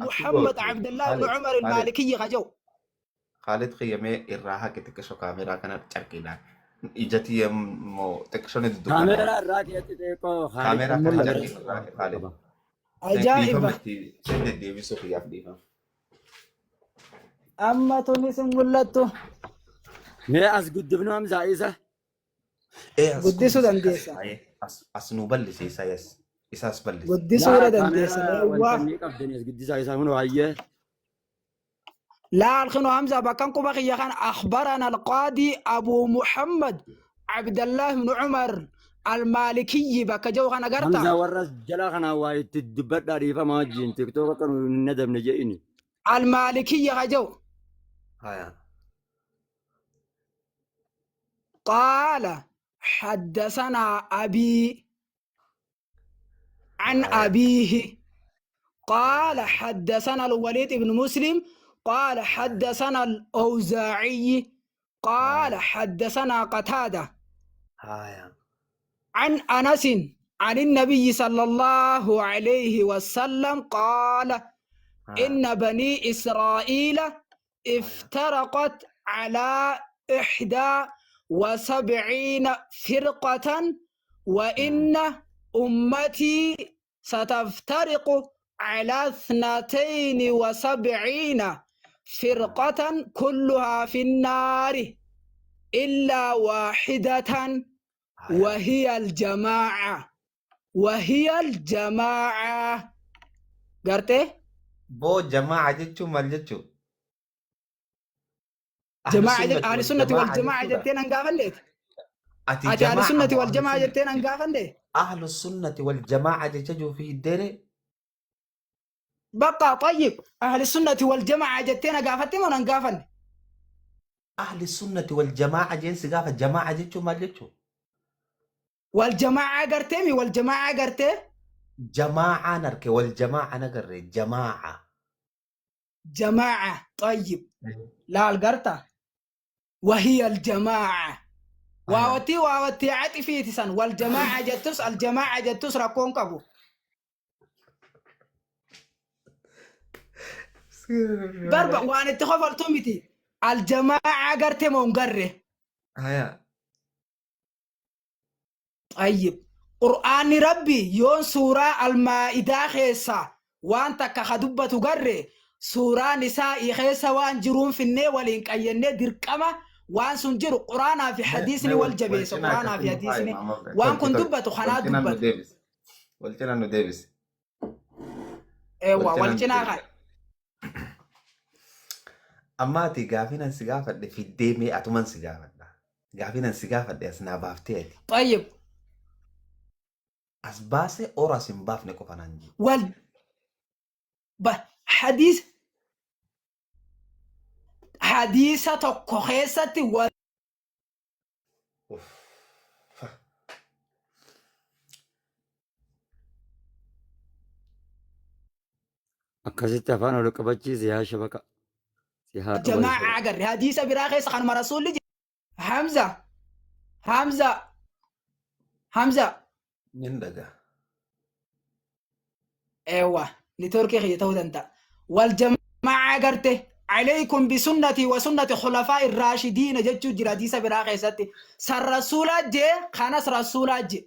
Ati Muhammad goote Abdullah ibn Khalid Umar Khalid al-Malikiyyi ka jedhu. Khalid kiyyamee irraa haqi xiqqisho kaameeraa kana carqiidhaan. Ijati immoo xiqqisho ni duddukkana. Kaameeraa irraa keessatti xiqqoo Khaalid Kaameeraa kana mul'ata. carqiin irraa haqi Khalid. Qaba. Ajaa'iba. Dhiifama itti sin deddeebisuu kiyyaaf dhiifama. Amma tunis hin mul'attu. Mee as guddifnu Hamzaa isa. Ee as Guddisuu guddisi dandeessa. Khalid. As as nuu bal'isi isa yes. Isa as bal'isi. Guddisuu Laa irra dandeessa. kaameeraa Leewwaa. wanta inni qabdani as guddisaa isaa kun waayyee. Laal kinu Hamza bakkan quba kiyya kan akhbarana alqaadi Abu Muhammad Abdallah ibn Umar al-Malikiyyi bakka jiru kana Hamzaa garta. warra jala kanaa waa itti dubbadhaa dhiifama wajjin tiktook akka nu hin nadabne jedhini. Al-Malikiyyi ka jiru. Haya. Qaala حدثنا أبي عن Haya. أبيه قال حدثنا الوليد بن مسلم قال حدثنا الأوزاعي قال Haya. حدثنا قتادة Haya. عن أنس عن النبي صلى الله عليه وسلم قال Haya. إن بني إسرائيل Haya. افترقت على 71 فرقة وإن أمتي ستفترق على 72 فرقة كلها في النار إلا واحدة Haya. وهي الجماعة وهي الجماعة قرتي Boo jamaa'a jechuun maal jechuu? Ahlu جماعة sunnati أهل wal السنة jamaa'a والجماعة jechuudha. جتين أنقافلت Ati أتي أهل jamaa'a السنة moo ahlu والجماعة sunnati? جتين أنقافلت Ahlu sunnati wal jamaa'a jecha jiru fi hiddeere بقى طيب أهل السنة والجماعة جتين أقافتي من أنقافل ahli sunnati wal jamaa'a jeen si gaafa jamaa'a jechuun maal jechuu? والجماعة قرتي والجماعة قرتي Jamaa'aan arke wal jamaa'a nagarre jamaa'a. جماعة طيب لا القرطة وهي الجماعة Haya. واوتي واوتي عطفي تسن والجماعة جتس الجماعة جتس ركون كبو بربا وانا تخفر تومتي الجماعة قرتي مونقره Haya. طيب قرآن ربي يون سورة المائدة خيسا وان تكا خدبة قري سورة نساء خيسا وان جرون في الني ولين كأيني دركما وان سنجر قرآن في Mee حديثني mee wal wal والجبيس cinaa قرآن akkatti في nu kaa'i حديثني maama وان tolti كن tolti دبة wal خنا cinaa nu دبة deebisi wal cinaa nu deebisi wal ايوه cinaa nu والجنا deebisi. خاي Amma ati gaafiin an si gaafadhe fiddee mee atuman si gaafadha. Gaafiin an si gaafadhe as naa baaftee ati. طيب As baase or as hin baafne qofa naan jee. وال ب... حديث حديثة tokko keessatti wal Uff. Akkasitti afaan ol qabachiise yaa shabaka. Si haa qaban. jamaa'a agarre hadiisa biraa keessa kanuma rasuulli jedhe. Hamza Hamza Hamza Nin dhagaa. eewwa niitoorkii kiyya ta'uu danda'a. Wal jamaa'a agarte alaykum bisunnati wa sunnati khulafaa irraashidiina jechuu jira hadiisa biraa keessatti. San rasuulaa jee kanas rasuulaa jee.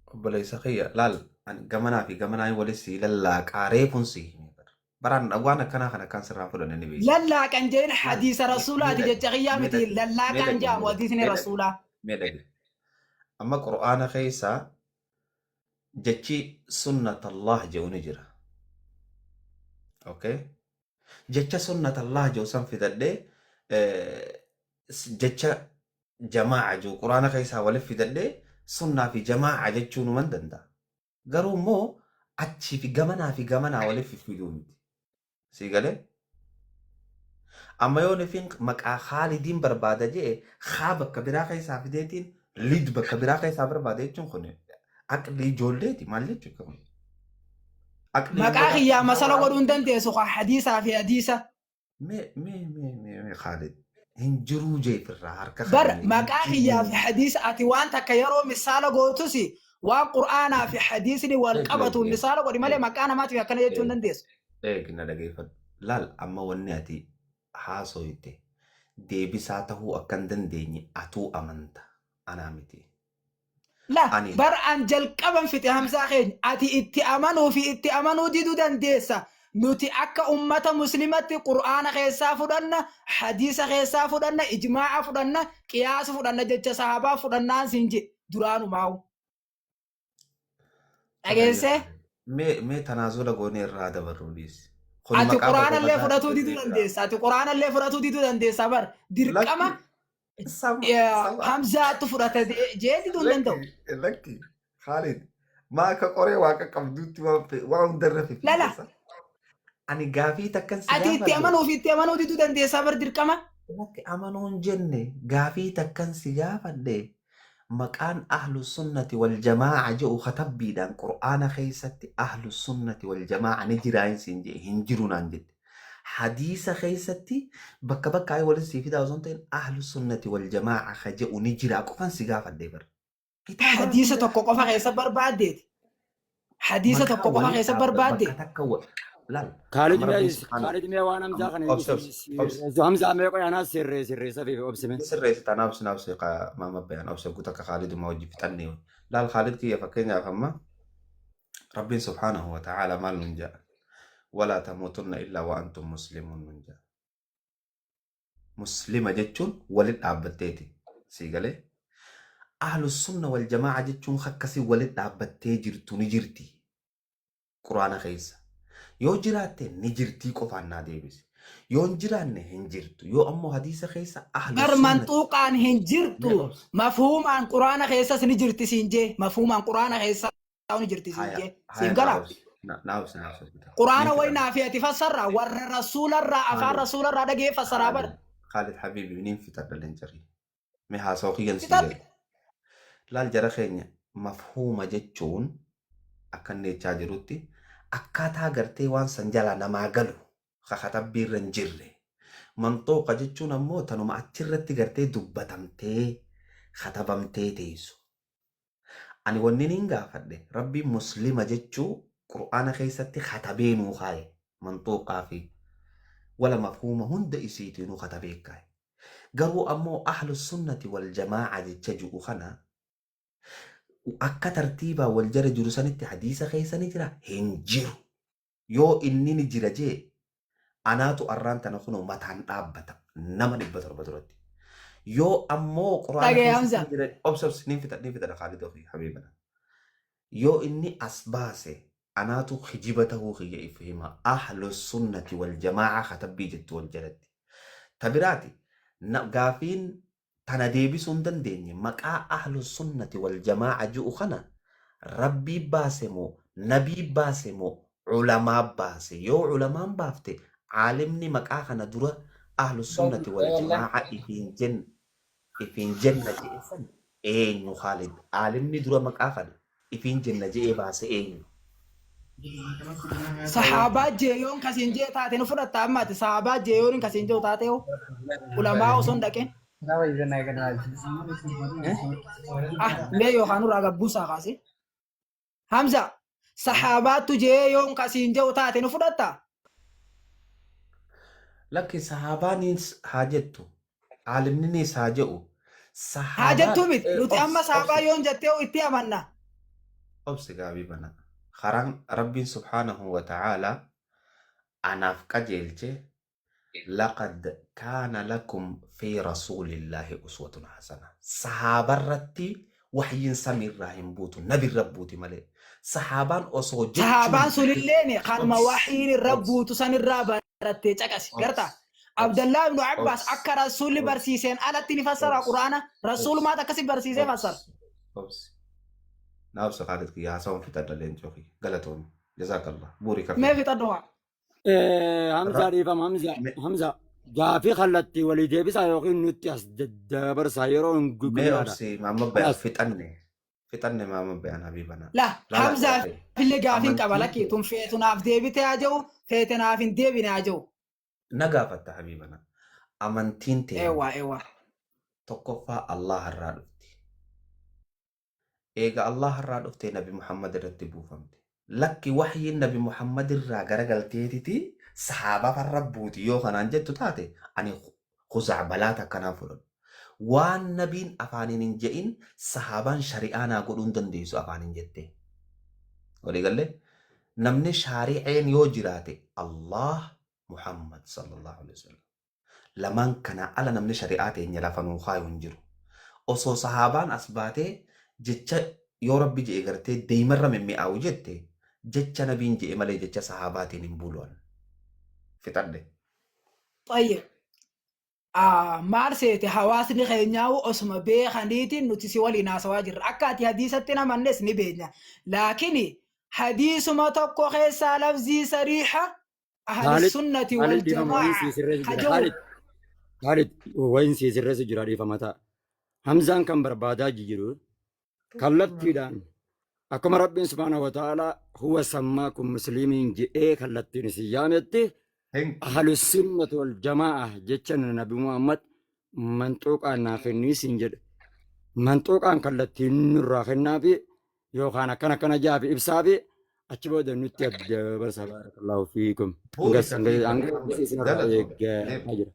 Obboleessa kiyya laal ani gamanaa fi gamanaa wali sii lallaaqaa reefuun sii hime bara. Baraan waan akkanaa kana akkaan sirraa fudhanne ni beekta. Lallaaqan jeen Laal hadiisa mee rasuulaati dhage jecha kiyyaa mee miti dhage mee lallaaqaan dhage jaamu mee dhage hadiisni mee dhage rasuulaa. mee dhage. Amma qur'aana keessaa jechi sunnat Allah jedhu ni jira. Okay? Jecha sunnat Allah jedhu san fidadhee jecha jamaa'a jedhu qur'aana keessaa walitti fidadhee sunnaa fi jamaa'a jechuu numan danda'a. Garuu immoo achii fi gamanaa fi gamanaa walitti fiduu miti. Sii galee? Amma yoo nifin maqaa Khaalidiin barbaada je'e haa bakka biraa keessaa fideetiin lid bakka biraa keessaa barbaada jechuun kun aqlii ijoolleeti maal jechuudha kun? Aqlii Maqaa ummata kiyyaa addunyaa masala waraabaa godhuu hin dandeessu kaa hadiisaa fi hadiisa. Mee mee mee mee mee Khaalid hin jiruu jeefirraa harka Bar kennanii hin maqaa kiyyaa jiruu. fi hadiisa ati waan takka yeroo misaala gootus Waan Qur'aanaa fi hadiisni wal Eeg, eeg, qabatuun eeg, misaala godhi malee eeg, maqaa namaatiif akkana jechuu hin eeg, dandeessu. eeg na dhageeffadhu. Laal amma wanni ati haasoyte deebisaa tahuu akka hin dandeenye atuu amanta. Anaa miti. La Ani bar an jalqaban fixe Hamzaa keenya ati itti amanuu fi itti amanuu diduu dandeessa. Nuti akka ummata muslimatti Qur'aana keessaa fudhanna, hadiisa keessaa fudhanna, ijmaa'a fudhanna, qiyaasa fudhanna jecha sahabaa fudhannaan siin jedhe duraanumaa'u. Dhageessee? Mee tanaazula goonee irraa dabarru dhiisi. Kun Ati maqaa bakka Qur'aanallee badaa fudhatuu diduu jira. dandeessa. Ati Qur'aanallee fudhatuu diduu dandeessa bar. Dirqama Lakki sama sama Hamzaatu fudhate jee diduu hin danda'u. Lakki lakki Khalid maa akka qoree waaqa qabduutti waan hundarra Lala fifiigessa. Ani gaafii takkan si ati itti gaafadhe. amanuu fi itti amanuu diduu dandeessaa bar dirqama. Lakki amanuun jenne gaafii takkan si gaafadhe maqaan ahlu sunnati wal jamaa'a jedhu katabbiidhaan qur'aana keessatti ahlu sunnati wal jamaa'a ni jiraa hin siin jedhe hin jiru naan jette. Hadiisa keessatti bakka bakka ayii waliin sii fidaa osoo hin ta'in ahlu sunnati wal jamaa'a ka jedhu ni jiraa qofan si gaafadhe bar. Kitaaba Hadiisa tokko qofa keessa barbaaddeeti. Hadiisa maqaa tokko qofa waliin keessa dhaabba barbaadde. bakka takka laal Kaalid amma mee rabbiin subhaana Kaalid mee waan Hamzaa kana obsi obsi obsi Hamzaa mee qoyaanaa sirree sirreessa fi obsime. Sirreessi tanaaf sinaaf seeqa maama bayaan obsa guuta akka Khaaliduma wajji fixannee. Laal Khaalid kiyya fakkeenyaaf amma Rabbiin subhaanahu wa ta'aala maal nun jedha? Walaa tamuutunna illaa wa antum muslimuun nun jedha. Muslima jechuun walit dhaabbatteeti. Sii galee? Ahlu sunna wal jamaa'a jechuun akkasii walit dhaabbattee jirtu ni jirti. Quraana keessa. Yoo jiraatte ni jirtii qofaan naa deebisi. Yoo hin jiraanne hin jirtu. Yoo ammoo hadiisa keessa ahlu Bar sunnati. manxuuqaan hin jirtu. Mee obsi. Mafhuumaan quraana keessas ni jirti siin jee. Mafhuumaan quraana keessaa ni jirti siin Haya, jee. haya Siin naa galaa. obsi. Naa obsi naa obsi. Niin Quraana fixadha. waynaa fi ati fassarraa warra rasuularraa afaan Khalid, rasuularraa dhagee fassaraa bar. Khalid, Khalid Habibi niin fixadha leencarii. Mee haasawa kiyyan sii Fixadhu. gale. Laal jara keenya mafhuuma jechuun akka inni jechaa jirutti akkaataa gartee waan san jalaa namaa galu kakatabbii irra hin jirre. Manxooqa jechuun ammoo tanuma achirratti gartee dubbatamtee katabamtee teessu. Ani wanni niin gaafadhe rabbiin muslima jechuu qur'aana keessatti katabee nuu kaaye manxuuqaa fi wala mafhuuma hunda isiitiinuu katabee kaaye. Garuu ammoo ahlu sunnati wal jamaa'a jecha ju'u kana akka tartiibaa wal jala jiru sanitti hadiisa keessa ni jira hin jiru. Yoo inni ni jira jee anaatu arraan tana kunoo mataan dhaabbata nama 700 duratti. Yoo ammoo quraana Dhagee keessatti Hamza. ni jira obsi obsi niin fixa niin fixadha Khaalid ofii habiibana. Yoo inni as baase anaatu kijiba tahuu kiyya if hima ahlu sunnati wal jamaa'a katabbii jettu wal jalatti. Ta biraati na gaafiin tana deebisuu hin dandeenye maqaa ahlu sunnati wal jamaa'a ji'u kana rabbii baase moo nabii baase moo ulamaa baase yoo ulamaan baafte caalimni maqaa kana dura ahlu sunnati wal jamaa'a ifiin jenna ifiin jenna je'e san eenyu Khaalid caalimni dura maqaa kana ifiin jenna je'ee baase eenyu. Sahaabaa jeeyoon kasiin jee taate nu fudhatta amma ati sahaabaa jeeyoon kasiin jee taate hoo ulamaa osoo hin dhaqin. Ah mee yookaan nurraa gabbuusaa kaase. Hamza sahaabaattu jeeyoon kasiin jee taate nu fudhatta. Lakki sahaabaanis haa jettu caalimninis haa je'u Haa sahaabaan jettuu miti nuti amma obsi sahaabaa obsi yoon jettee itti amanna. obsi gaabii bana karaan rabbiin subhaanahu wa ta'aalaa anaaf qajeelche laqad kaana lakum fi rasuulillaahi uswatun hasana sahaabarratti waxyiin samiirraa hin buutu nabirra buuti malee sahaabaan osoo jechuun Sahaabaan sunilleen kanuma obsi waxiin irra obsi buutu sanirraa barattee caqasi garta. obsi obsi Abdallah ibn Abbas obsi akka rasuulli obsi barsiiseen alatti ni fassara obsi quraana. obsi Rasuulumaatu akkasi barsiisee fassara. obsi obsi naa obsi Khaalid kiyya haasawaan fixadha leencoo kiyya galatoomi jazaakallah buurii Mee kafee fixadhu haa. Hamzaa dhiifama Hamzaa Hamzaa gaafii kallattii walii deebisaa yookiin nutti as daddabarsaa yeroo hin Mee guggunaadha. obsi maama bayaan Kanaas fixanne fixanne maama bayaan habiibana. La Laala Hamzaa gartee fillee gaafiin qaba amantiin lakki kee tun feetu naaf deebite haa jiru feete naaf hin deebine haa jiru. na gaafatta habiibana. Amantiin teenya Eewwa eewwa. tokkoffaa Allah irraa dhufti. Eega Allah irraa dhuftee Nabi Muhammad irratti buufamte. Lakki, wahyiin Nabi Muhammad irraa garagalteetiti sahaabaa farra buuti yoo kanaan jettu taate, ani khuzacbalaata akkanaan fudhadhu. Waan nabiin afaaniin hin je'in sahaabaan shari'aa naa godhuu hin dandeessu afaaniin jettee. Walii gallee? Namni shaari'een yoo jiraate Allah, Muhammad sallallahu alaihi wasallam. Lamaan kanaa ala namni shari'aa teenya lafa nuu kaayu hin jiru. Osoo sahaabaan as baatee jecha yoo Rabbi je'e gartee deeymarra mimmi'aawu jette, jecha nabiin je'e malee jecha sahaabaatiin hin bulu an. Fixadhe. Xayyib. Maal seete, hawaasni keenyaa'u osuma beekaniitiin nuti si waliin haasawaa jirra. Akka ati hadiisatti hin amannes ni beekna. Laakiin hadiisuma tokko keessaa lafzii sariiha ahli Khalid, sunnati wal Khalid, dhiifama, wayin jamaa sii sirreessu jira. haja'u. Khalid, Khalid, wayin sii sirreessu jira, dhiifama ta'a. Hamzaan kan barbaadaa jiru kallattiidhaan akkuma Rabbiin subhaanahu wa ta'ala huwa sammaakum muslimiin jedhee kallattiin isin yaametti Thank you. ahlu sunnati wal jamaa'a jecha Nabi Muhammad manxuuqaan naa kennii siin jedhe. Manxuuqaan kallattiin nurraa kennaafi yookaan akkana akkana jaafi ibsaafi achi booda nutti adda barsa. Barakallahu fiikum. Buuri Hangas hanga safiifa hanga Muhammad isinirraa galatoomi. eeggamaa jira.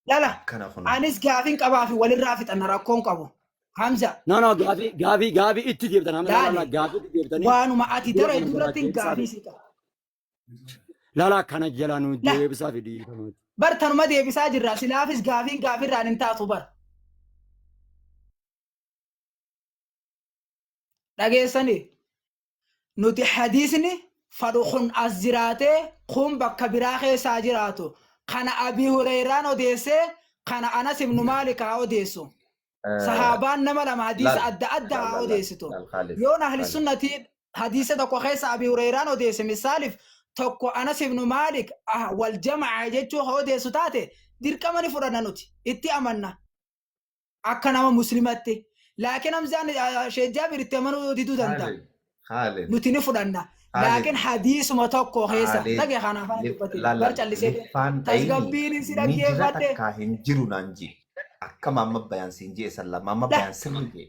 Lala, Akkana kun. Anis gaafin qabaa fi walirraa fixanna, rakkoon qabu. Hamza, No, no, gaafii gaafii gaafii itti deebtan Hamza, lala laali gaafii itti deebtanii waanuma ati dura dara kana jalaa duratti deebisaafi. gaafii si qaba. Lala kana jalaa nu La deebisaafi dhiifama. Bar tanuma deebisaa jirra, silaafis gaafiin gaafirraan hin taatu bar. Dhageessanii, nuti hadiisni fadhu kun as jiraatee kun bakka biraa keessaa jiraatu, kana Abii Hureyraan odeessee, kana Anas ibnu Maalik haa odeessu. Sahaabaan nama lama hadiisa Laal adda adda laal haa laal laal odeessitu. Laal Khalid Yoon ahli Khalid. sunnatii hadiisa tokko keessa Abii Hureyraan odeesse, misaaliif tokko Anas ibnu Maalik wal jamaa jechuu haa odeessu taate, dirqama ni fudhanna, nuti itti amanna akka nama muslimatti. Laakiin Hamzaan, Sheekh Jaabir itti amanuu diduu danda'a. Khalid Khalid Nuti ni fudhanna. Khalid Laakiin hadiisuma tokko keessa Khalid dhage kanaaf ana lif dubbate laal bar laal callisee liffaan dhayini tasgabbiin si ni jira dhaggeeffadhe. takkaa hin jiru naan jee. Akka maamma bayaan siin jee san la maamma La bayaan sirri jee.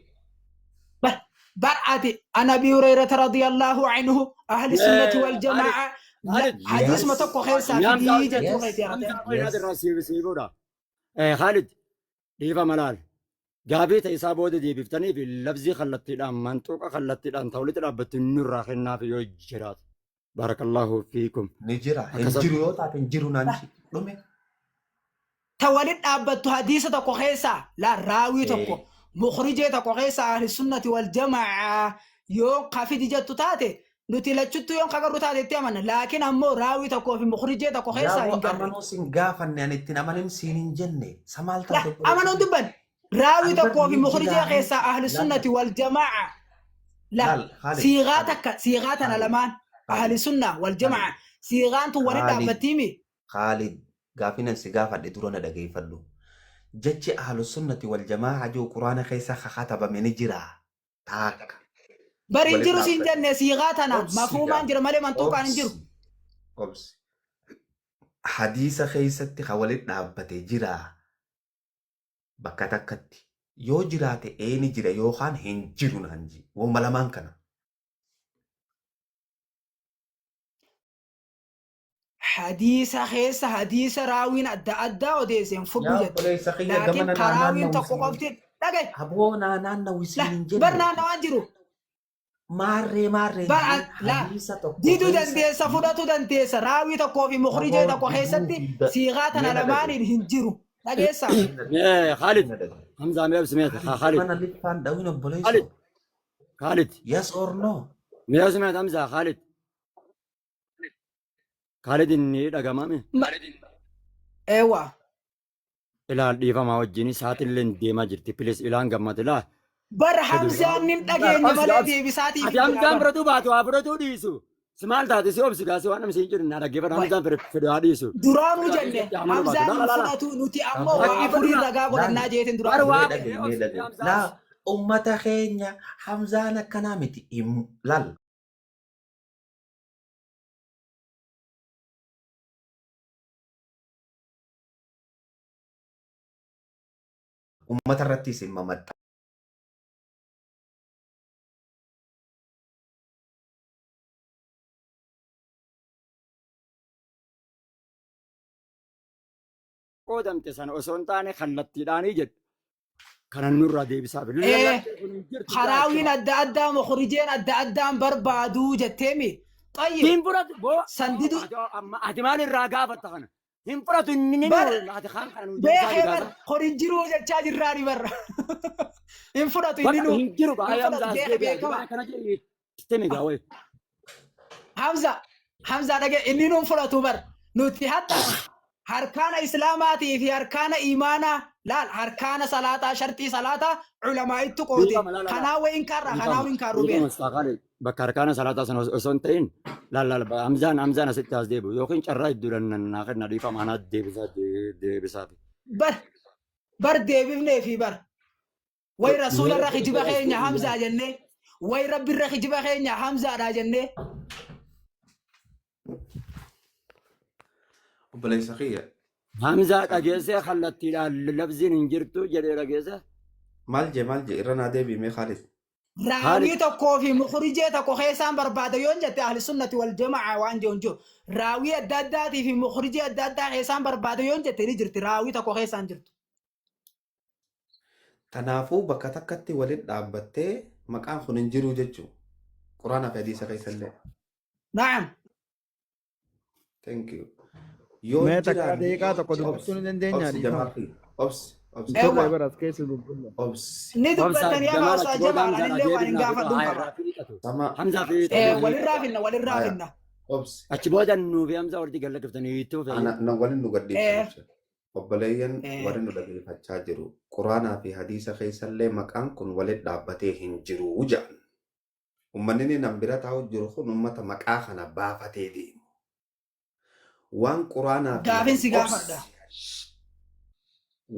Bar bar ati an Abi Hurayrata radiyallahu anhu ahli sunnati wal Khalid jamaa Khalid hadiisuma Yes. tokko keessaa Hamza fidii jechuu Yes. keeti arate. Hamza qoyinaa Yes. irraa siif godha. Khalid, dhiifama, laal. Gaafii ta'e isaa booda deebiftanii fi labzii kallattiidhaan manxuuqa kallattiidhaan ta'ulitti dhaabbattu nurraa kennaaf yoo jiraatu. Barakallahu fiikum. Ni jira. Hin Akkasuma. jiru yoo taate hin jiru naan jee. Dhume. Ta walit dhaabbattu hadiisa tokko keessaa la raawii tokko mukhrijee tokko keessaa ahli sunnati wal jamaa yoo kafidi jettu taate, nuti lachuttu yoon kagarru taate itti amanna. Laakiin ammoo raawii tokkoo fi mukhrijee tokko keessaa Yaaboo hin garre. amanuu sin gaafanne, ani ittiin amanin siin hin jenne. Sa maal La taate obboleessa amanuun kiyya? dubban raawii Ani bar tokkoo fi ni mukhrijee jiraa keessaa ahli laal sunnati wal jamaa la laal Khalid siigaa Khalid takka siigaa tana Khalid lamaan ahli Khalid sunna wal jamaa Khalid siigaan tun walit Khalid dhaabbattiimi. Khalid, gaafiin an si gaafadhe dura na dhageeffadhu. Jechi ahlu sunnati wal jamaa'a jiru quraana keessa kakatabame ni jira. Taakka. Bar hin Walit jiru siin dhaabbate. jenne, siigaa tanaan Obsi mafhuumaan gaa. jira malee manxuuqaan hin jiru. Obsi. Obsi. Hadiisa keessatti ka walit dhaabbate jira bakka takkatti. Yoo jiraate eeni jira yookaan hin jiru naan ji. Woma lamaan kana. Hadiisa keessa hadiisa raawiin adda addaa odeesseen fudhu Yaa jette. obboleessa kiyya Laakiin gamana naa karaawiin naannawu tokko siin. qofti dhagaye. Aboo naa naannawu La siin hin bar jenne. naannawaan jiru. Maarree maarree Bar jiin la hadiisa tokko diduu keessa dandeessa, fudhatu dandeessa, raawii tokkoo fi mukhrijee aboo tokko diduu keessatti fi siigaa tana mee na dhagaye. lamaaniin hin jiru. Dhageessaa. Mee na Mee Khalid mee na dhagaye. Hamza mee obsi mee Khalid Khalid gamana liffaan dhawin Khalid obboleessoo. Khalid Yes or no? mee obsi mee Hamza Khalid Khalid inni dhagamame. Eewwa. Ilaal, dhiifamaa wajjin sa'aatillee deemaa jirti, please, ilaan gammade laa. Bar Fedhu. Hamzaan nin dhageenye Obsi malee obsi. deebisaatiif Ati hin jira Hamzaan bar. fudhatuu baatu haa fudhatuu dhiisu. Si maal taate si obsi gaasi waan namni siin jedhu na dhaggeeffadhu. Waay. Hamzaan fedhu haa dhiisu. Duraanuu Fedhu haa jenne dhiisu itti amanuu baatu. Hamzaan Laala hin laala. fudhatu, nuti ammoo waa Aboo afurii Dhaggeeffadhu. ragaa laal godhannaa jeetin Bar duraan mee waa dubbadhe. dhagaye mee mee obsi mee dhagaye. Hamzaa Laa obsi. ummata keenya Hamzaan akkanaa miti. Laal ummata irratti isin mamaxxa. qoodamte sana osoo hin taane kallattiidhaanii jedhu. Kana nurraa deebisaa fi Ee, lakkee kun hin jirtu karaawiin jaachuudha. adda addaa mukhrijeen adda addaan barbaaduu jetteemi. Xayyib Hin fudhatu boo san didu amma ati maal irraa gaafatta kana? Hin fudhatu inni ni bar ati kaan kana nu deebisaa beekee bar gaafa. kun hin jiruu jechaa jirraani bar. Hin fudhatu inni Bakka nuu hin jiru hin baay'ee fudhatu Hamza as beeke deebi'a. beekama. Dubara kana jedhi timi gaa wayi. Hamza Hamza dhage inni nuun fudhatu bar nuti hatta harkaana islaamaatii fi harkaana imaanaa laal harkaana salaataa sharxii salaataa culamaa'ittu qoode Dhiifama laala laala. kanaa wayin kaarraa kanaa Dhiifama. wayin kaarruu Dhiifama beeka. istaaqaalee bakka harkaana salaataa sana osoo hin ta'in laal laal Hamzaan Hamzaan asitti as deebi'u yookiin carraa hedduudhaan naa kenna dhiifama anaa deebisaa deebisaa. Bar bar deebifnee fi bar way rasuula irra kijiba keenya Hamzaa jennee way rabbi irra kijiba keenya Hamzaadha jennee Obboleessa kiyya. Hamzaa dhageessee kallattiidhaan labsiin hin jirtu jedhee dhageesse. Maal jee maal jee irra naa deebi'imee Khaalid. Raawwii Khaalid tokkoo fi mukhrijee tokko keessaan barbaada yoon jette ahli sunnati wal jamaa waan jiru hin jiru. Raawwii adda addaatii fi mukhrijee adda addaa keessaan barbaada yoon jette ni jirti. Raawwii tokko keessaan jirtu. Kanaafuu bakka takkatti waliin dhaabbattee maqaan kun hin jiru jechuudha. Quraanaa fi hadiisa keessallee. Naam. Thank you. Yoo Mee takka jiraanne daqiiqaa tokko dubbachuu obsi ni dandeenya obsi Jamaal dhiifama. kiyya obsi obsi Hin turre Ewa. bara as keessa dubbanna. obsi. Ni obsa dubbattan yaa Jamaal Ustaaz achi booda Jamaal Hamzaan anillee waan hin adeebiin naa gaafadhuun fixu haa qaba. irraa fixatu. Sama Hamzaa fi Walirraa finna walirraa haya finna. obsi. achi booda nuu fi Hamzaa walitti gallaqiftanii ittuu Ana fayyadu. na waliin nu gadhiiftan obsa. Obboleeyyan warri nu dhageeffachaa jiru Quraanaa fi hadiisa keessallee maqaan kun walitti dhaabbatee hin jiru jedhan. Uummanni inni nan bira taa'u jiru kun uummata maqaa kana baafatee deemu. Waan Quraanaa fi Gaafin si gaafadha. obsi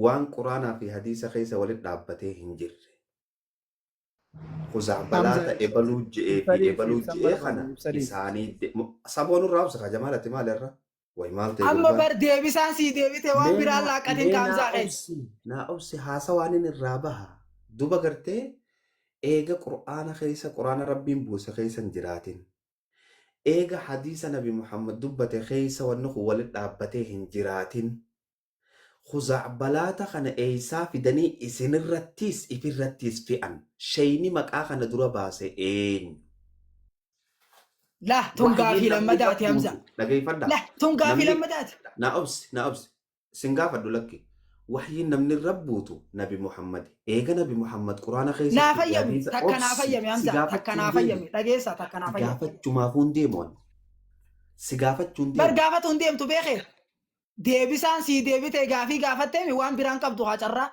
waan Quraanaa fi hadiisa keessa walitti dhaabbatee hin jirre. Kuzaabalaata Hamza ebaluu je'ee fi ibsaliif ebaluu ibsan je'ee barbaanne kana ibsaliif. isaanii saboon irraa obsa kajamaa latti maal irra? Way maal ta'e Amma gurbaan? bar deebisaan sii deebite waan Mee biraan naa laaqatiin mee naa kaamsaa keessa. obsi naa obsi haasawaan inni irraa baha. Duba gartee eega qur'aana keessa qur'aana rabbiin buuse keessa hin jiraatin. Eega hadiisa nabi Muhammad dubbate keessa wanni kun walitti dhaabbatee hin jiraatin. Khuzaacbalaata kana eeysaa fidanii isinirrattiis ifirrattiis fe'an. Sheyni maqaa kana dura baase eenyu? La tun gaafii Wahyiin namni lammadaati Hamza. buusu dhageeffadhaa. La tun gaafii Namni lammadaati. naa obsi naa obsi sin gaafadhu lakki. Wahyiin namni irra buutu Nabi Muhammad. Eega Nabi Muhammad Quraana Naa keessatti fi fayyami hadiisa takka naa obsi fayyami si Hamza takka gaafachuun naa deemu. fayyami dhageessa takka naa Si fayyami. gaafachumaafuu hin deemu ani. Si gaafachuun Bar deemu. gaafatu hin deemtu beekee. Deebisaan sii deebite gaafii gaafatteemi waan biraan qabdu haa carraa.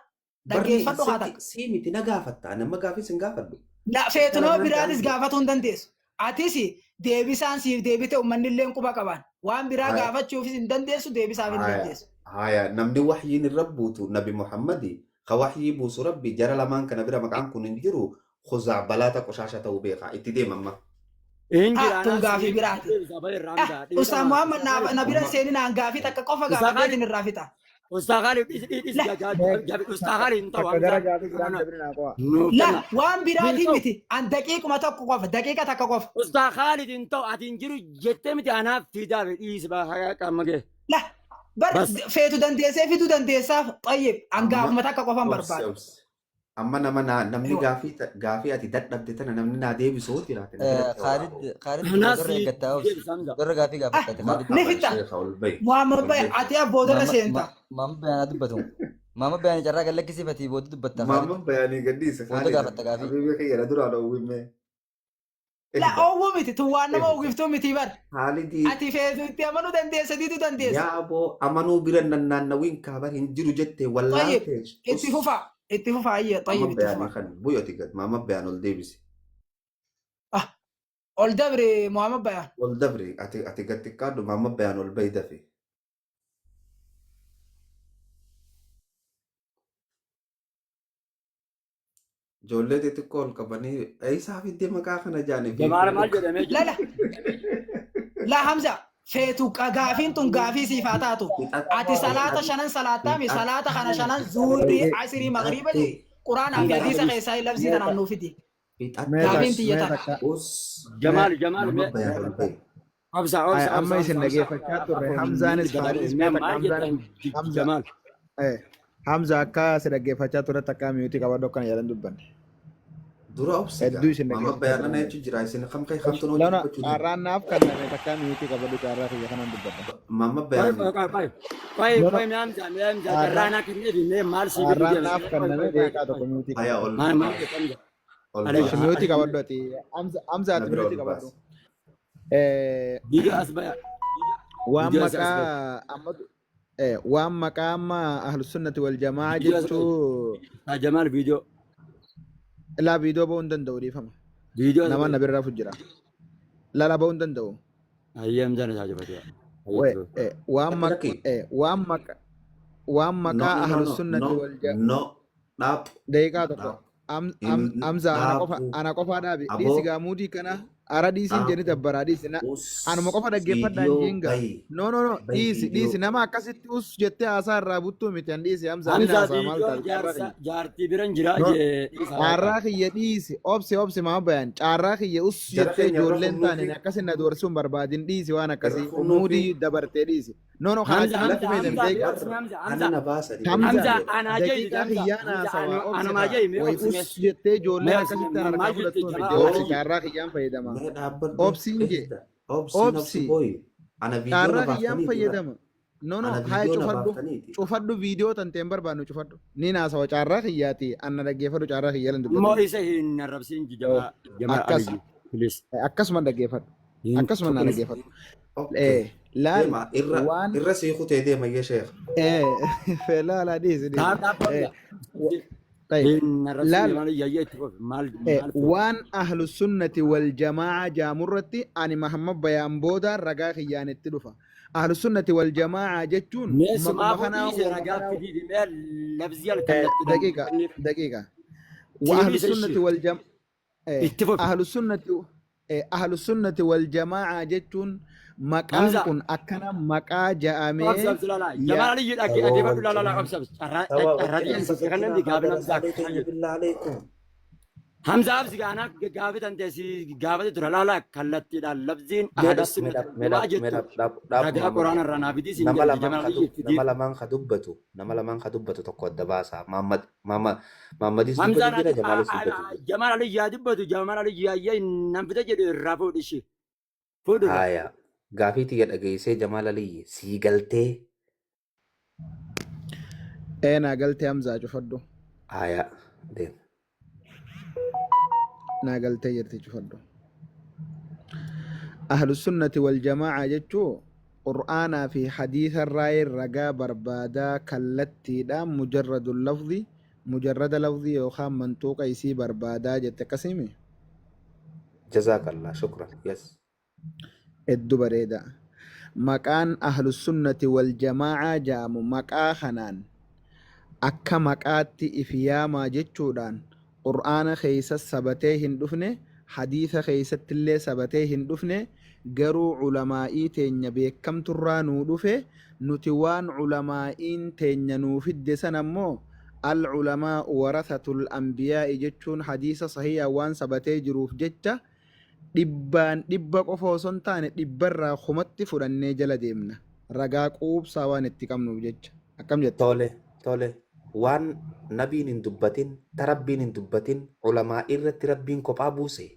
Barni Dhaggeeffadhu haa sitti takka. sii miti na gaafatta. Ani amma gaafii sin gaafadhu. La Sitti feetu nama lamaan biraatis daandii. gaafatuu hin dandeessu. Atis deebisaan siif deebite uummanni illee quba qaban. Waan biraa Haya gaafachuufis hin dandeessu deebisaaf hin haya dandeessu. haya namni wahyiin irra buutu Nabi Muhammadi ka wahyii buusu Rabbi jara lamaan kana bira maqaan kun hin jiru khuzaacbalaata qoshaasha ta'uu beeka itti deema amma. Hin Ha jira tun anaa gaafii sii biraati. deebisa bayirraa Ah, Hamzaa Ustaaz dhiifama. Muhammad na bira Amma seeninaan gaafii takka qofa Ustaaz gaafadheetiin Khaalid irraa fixa. Ustaaz Khaalid dhis dhis La dhis Ustaaz Khaalid hin ta'u Takka gara Hamzaa gaafii biraan kana dabrinaa qo'a. nuuf la kenna. waan Hin biraatii ta'u miti. An daqiiquma tokko qofa daqiiqa takka qofa. Ustaaz Khaalid hin ta'u ati hin jiru jettee miti anaaf fiidaa fi dhiisi baa qaama kee. La bar Bas feetu dandeessee fiduu dandeessaaf xayyib an amma gaafuma takka qofan obsi barbaada. obsi amma nama naa namni Ewa. gaafii gaafii ati dadhabde tana namni naa deebisu hoo jiraate na biratti ol Khaalid haa Khaalid anaaf boodarra sii eeggattaa obsi. deebisa Hamzaa. Boodarra gaafii Ah, gaafattaati Khaalid. ni Marhaban fixa. sheekha ol bahi Muhammad ol Bay bahi. ati boodarra Maama seenta. maama bayaanaa dubbatu. Maama bayaanii carraa gad lakkisiifatii booda dubbatta Khaalid. Maamman bayaanii gadhiise Booda Khaalid gaafatta gaafii. habiibi kiyya na duraa dhoowwime. La Ihda oowwu miti tun waan nama ihda oowwiftuu miti bar. Khaalidii Ati feetu itti amanuu dandeessa diiduu dandeessa. yaa aboo amanuu bira nannaannawiin kaabar hin jiru jette Xayyib wallaaltee itti us fufa itti fufa ayyee xayyib maamman itti bayaanii fufa. kan buyoti gad maamman bayaan ol deebise. Ah ol dabre Muhammad Bayaan. Ol dabre ati ati gad xiqqaadhu maamman bayaan ol bahi dafe. Ijoollee xixiqqoo ol qabanii eessaa fiddee maqaa kana jaanii fi Jamaal maal jedhamee La jira? la la Hamza feetu gaafiin tun gaafii siif haa taatu. Ati salaata shanan salaattaami salaata kana shanan zuurii asirii magriiba Fixattee jee quraanaa fi Hamzaa hadiisa dhiis. keessaa labsii tanaan nuu fidi. Mee Gaafiin takka tiyya mee tana. takka us Jamaal Jamaal maamman mee bayaan mee ol takka. bahi. obsa Ay obsa amma obsa isin obsa obsa dhageeffachaa turre afwan Hamzaanis gadaadha Khaalidis mee mee takka maal Hamzaanis jettan Hamza Jamaal. Hamza akka si dhaggeeffachaa turetti akka mute qabadhu akkana jedhan dubbanne. Dura obsi Hedduu gaa. isin Maamma dhaggeeffachaa bayaanana turan. jechuun jira. Isin kam kee kamtu hojii Lana dubbachuu deema. carraan naaf kenname takka mute qabadhu carraa kiyya kanan dubbadha. Maamma Qoy bayaanii. qoy qoy qoy. Qoy No, no. qoy mee Hamza, mee Hamza Carraa carraa naa kenneefi mee maal sii fiduu carraan deema? naaf Qoy kenname qoy qoy daqiiqaa qoy. tokko mute Haya qabadhu. ol Maal maal baas. jedhu Hamza? Ol Alayya Ishi baas. mute qabadhu ati. Hamza Hamza Na ati bira mute ol qabadhu. baas. Viidiyoo as baya. Waan Viidiyoo as baya. maqaa amma waan maqaa amma ahlusunnati wal jamaa Viidiyoo as baya. jechuu Haa Jamaal viidiyoo. Laa, viidiyoo ba'uu hin danda'u, dhiifama. Viidiyoo as Nama baya. na birraa jira. Lala ba'uu hin danda'u. Ayyee Hamzaan isaa jabate. Waan Lakki maqaa lakki. waan maqaa waan No, maqaa no, no, no, ahlusunnati no, wal jamaa no. Dhaab. Daqiiqaa tokko. Dhaab. Hamza, ana qofa Dhaabu. ana qofaa dhaabi. Aboo. Dhiisi gaa muudii kana ara dhiisiin jedhi Dhaabu. dabbaraa dhiisi. Us. Anuma qofa dhaggeeffadhaan Viidiyoo jeenga. bahi. No, no, no, Bahi dhiisi viidiyoo. dhiisi, nama akkasitti us jettee haasaa irraa buttuu miti an, dhiisi Hamza, ni Hamza haasaa maal viidiyoo taate carraa jaarsa kiyya. jaartii biran jira No, jee dhiisa. carraa kiyya dhiisi, obsi obsi, maa bayan carraa kiyya us Jara jettee keenya irra ijoolleen taane funnuufi. akkasin na doorsisuun barbaadin, dhiisi waan Irra akkasii funnuufi. muudii dabartee dhiisi. No, no, kana Hamza achi Hamza latti Hamza fayyadamtee mee obsi Hamza Ana Hamza na baasa Hamza Hamza anaa jeeyi daqiiqaa Hamza kiyyaan Hamza haasawaa obsi anumaa kaa jeeyi mee way obsi mee us jettee ijoolleen mee obsi akkasitti an maal harkaa jette fudhattuu miti, jamaa obsi aliyyi. carraa kiyyaan fayyadama. Mee dhaabbadhu. Obsiin jee Ehda. Obsi nafsi obsi boy. Ana viidiyoo na carraa kiyyaan baaftaniiti bara. fayyadama. No, no, Ana haya viidiyoo na cufadhu baaftaniiti. cufadhu, viidiyoo tanteen barbaannu cufadhu, ni naasawa carraa kiyyaati anna dhaggeeffadhu, carraa kiyya lan Immoo dubbatini. isa hin arrabsiin jamaa jamaa Akkas aliyyi please. Akkasuma dhaggeeffadhu, Hin akkasuma na tuqin. dhaggeeffadhu. Okay. Laal Deema irra waan irra sii kutee deema iyyee sheekh. Laala, dhiisi dhiisi. Dhaab dhaab Hamza. طيب Hin arrabsiin laal maal yaayya itti qofe maal maal fuudhe. Waan ahlu sunnati wal jamaa'a jaamurratti ani Mahammad Bayaan booda ragaa kiyyaan itti dhufa. Ahlu sunnati wal jamaa'a jechuun Mee maquma sumaafuu kanaa dhiise wama ragaa kanaa fidiiti mee labzii halkallattiidhaan daqiiqa kenniif. daqiiqa wa ahlu Tiibii isa sunnati ishee wal jam itti fufi. Ahlu sunnati wal jamaa'a jechuun maqaan Hamza kun akkana maqaa ja'amee obsi obsi lala ya Jamaal Aliyyi Tawaa dhaggeeffadhu wal lala cinaa. obsi obsi carraa Tawaa wal carraa cinaa. dhiyeessi Sakatinaa kanan gaafin haadha Hamza rasaalee akkana teenya jedhu. billaa aleekum. Hamza obsi gaanaa gaafatan ta'e si gaafate tura lala kallattiidhaan labziin Mee ahlu dhaab mee sunnati dhaab wal mee jamaa dhaab mee jettu dhaab dhaab dhaab ragaa Muhammad quraana irraa naa fidii siin nama jedhe lamaan Jamaal ka Aliyyi nama fidiif. lamaan ka dubbatu nama lamaan ka dubbatu tokko adda baasa. Muhammad Muhammad Muhammadis Hamzaan dubbatu jira, Jamaalis dubbatu jira. Jamaal Aliyyi yaa dubbatu, Jamaal Aliyyi yaayyee nan fida jedhu irraa fuudhi ishee fuudhu irraa. Haaya, gaafii tiyya dhageessee Jamaal Aliyyi sii galtee? Naa galtee Hamzaa, cufadhu. Haaya, deema. Naa galtee jirti, cufadhu. Ahlu sunnati wal jamaa'a jechuu qur'aanaa fi hadiisa irraa ragaa barbaadaa kallattiidhaan mujarradu lafzi mujarrada lafzi yookaan mantuuqa isii barbaadaa jette, akkasiimi? Jazaakallah, shukran, yes. Hedduu bareeda. Maqaan ahlu sunnati wal jamaa'a ja'amu maqaa kanaan akka maqaatti if yaamaa jechuudhaan qur'aana keessa sabatee hin dhufne, hadiisa keessatti illee sabatee hin dhufne, garuu ulamaa'ii teenya beekamturraa nuu dhufe. Nuti waan ulamaa'iin teenya nuu fidde sana immoo al ulamaa'u warathatul anbiyaa'i jechuun hadiisa sahiyaa waan sabatee jiruuf jecha dhibbaan dhibba qofa osoo hin taane dhibbarraa kumatti fudhannee jala deemna, ragaa quubsaa waan itti qabnuuf jecha. Akkam jette? Tole tole, waan nabiin hin dubbatin, ta rabbiin hin dubbatin, ulamaa irratti rabbiin kophaa buuse.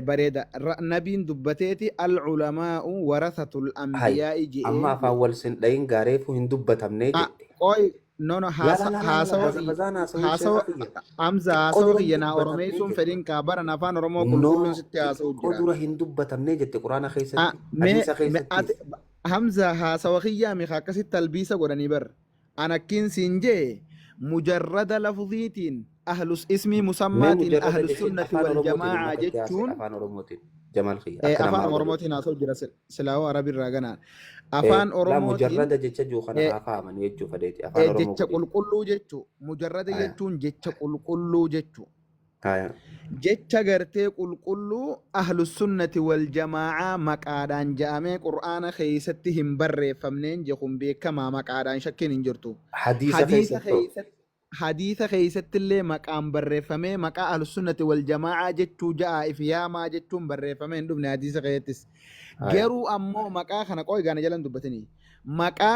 Bareeda. Nabiin dubbateeti al ulamaa'u warathatul Hay anbiyaa'i je'ee amma afaan wal sin dhayin gaareefu hin dubbatamnee jette. Qoy, no, no, La la la la la haasawa baza kiyya bazaan haasawuu haasawa sheeka kiyya. Hamza Xiqqoo haasawa dura hin kiyya naa dubbatamnee oromeessuun jette. fedhin kaa baran afaan oromoo No, qulqulluun sitti haasa'u xiqqoo jira. dura hin dubbatamnee jette quraana keessatti, Mee hadiisa me ati keessattis. Hamza, haasawa kiyyaa mi akkasitti talbiisa godhanii bar an akkiin siin jee mujarrada lafziitiin ahlus ismii Mee musammaatiin mujarrada ahlus jechuun sunnati afaan wal oromootiin jamaa'a immoo gadi haasa'e jechuun afaan oromootiin Jamaal kiyya akka afaan namaa oromootiin haasa'u jira, silaawoo arabirraa ganaan afaan La oromootiin mujarrada jecha jiru kana haa fahamanii jechuu fedheeti afaan oromoo jecha godhi. qulqulluu jechuu, mujarrada Haya jechuun jecha qulqulluu jechuu. Haya. Jecha gartee qulqulluu ahlus sunnati wal jamaa'aa maqaadhaan ja'amee qur'aana keessatti hin barreeffamneen jekun beekamaa, maqaadhaan shakkiin hin jirtu. Hadiisa hadiisa keessatti hoo? Keessatti hadiisa keessatti illee maqaan barreeffamee maqaa ahlus sunnati wal jamaa'aa jechuu ja'a if yaamaa jechuun barreeffamee hin dhufne hadiisa keessattis. Haya. Garuu ammoo maqaa kana qoy gaana jalan dubbatanii maqaa